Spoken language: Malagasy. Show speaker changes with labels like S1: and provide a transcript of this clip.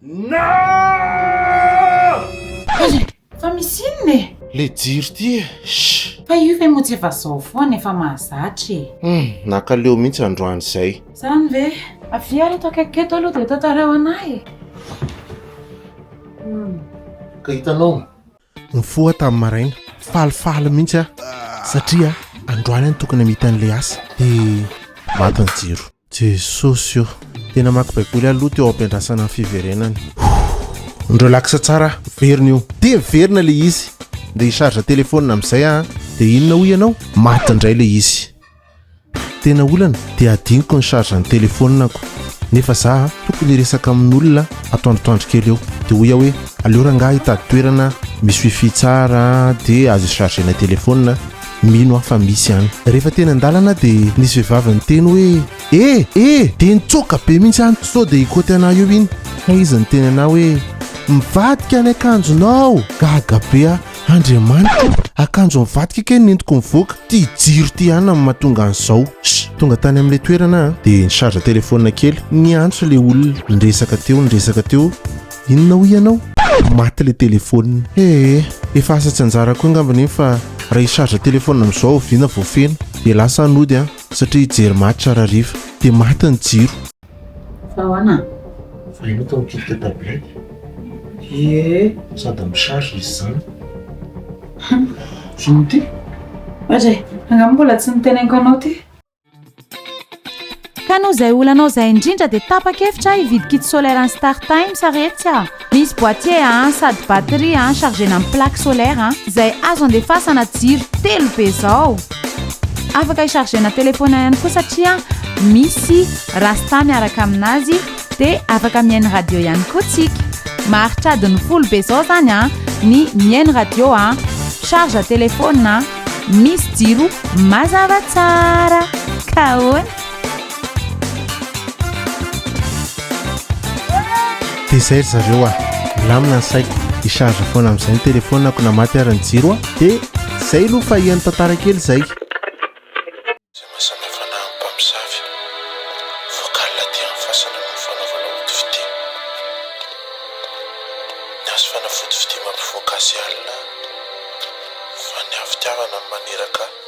S1: Kay e! Fa misy inona e?
S2: Le jiro ty e! Shh!
S1: Fa io ve moa tsy efa zao foana efa mahazatra e!
S2: Hum! Nakaleo mihitsy androany izay.
S1: Zany ve? Avia ary eto akaiky eto aloha dia tantarao anah e!
S2: Hum! Ka hitanao? Nifoha tamin'ny maraina, falifaly mihitsy aho satria androany aho no tokony hamita an'ilay asa. Dia maty ny jiro. Jesosy ô! Dia namaky baiboly aho aloha teo am-piandrasana ny fiverenany. Ni-relax tsara aho, miverina io. Dia miverina ilay izy. Ndeha hi-charge téléphone amin'izay aho an. Dia inona hoy ianao? Maty indray ilay izy. Tena olana dia adinoko ny charge ny telephone-ko nefa za tokony hiresaka amin'olona atoandrotoandro kely eo dia hoy aho hoe aleo rangahy hitady toerana misy wifi tsara dia azo hi-charger-na telephone mino aho fa misy any. Rehefa teny an-dalana dia nisy vehivavy niteny hoe eh! eh! dia nitsoaka be mihitsy aho sao dia hikoty anah eo iny hay izy niteny anah hoe mivadika ny akanjonao! Gaga be aho Andriamanitra o! Akanjo mivadika kay no nentiko nivoaka, ty jiro ty ihany no mahatonga an'izao. Sh! Tonga tany amin'ilay toerana aho dia ni-charge telephone kely, niantso ilay olona, niresaka teo niresaka teo, inona hoy ianao? Maty ilay telephone. Ee, efa asa tsy anjarako angambany iny fa raha hi-charge telephone amin'izao oviana vao feno? Dia lasa aho nody an, satria hijery match rahariva. Dia maty ny jiro.
S1: Fa ahoana?
S2: Fa ianao tao mikitika tablette? Ie, sady mi-charge izy izany. Inona ity?
S1: Ohatra e, angamba mbola tsy noteneniko anao ity.
S3: Ka noho izay olanao izay indrindra dia tapa-kevitra aho hividy kit solaire an'i Startimes ry etsy a! Misy boîtier a, sady batterie a, chargena amin'ny plaque solaire a, izay azo andefasana jiro telo be zao. Afaka hi-chargena telephone ihany koa satria misy rasta miaraka aminazy dia afaka mihaino radio ihany koa tsika. Maharitra adiny folo be zao zany a, ny mihaino radio a, charge telephone a, misy jiro mazava tsara. Ka ahoana?
S2: Dia izay ry zareo a! Milamina ny saiko, hi-charge foana amin'izay ny telephone-ko na maty ary ny jiro a! Dia izay aloha fa hihaino tantara kely izay. Izay mahasamihafa anah amin'ny mpamosavy. Vocal aty amin'ny fasana noho ny fanaovana ody fitia. Ny azy fanafody fitia mampivoaka azy alina fa ny ahy fitiavana no maniraka ahy.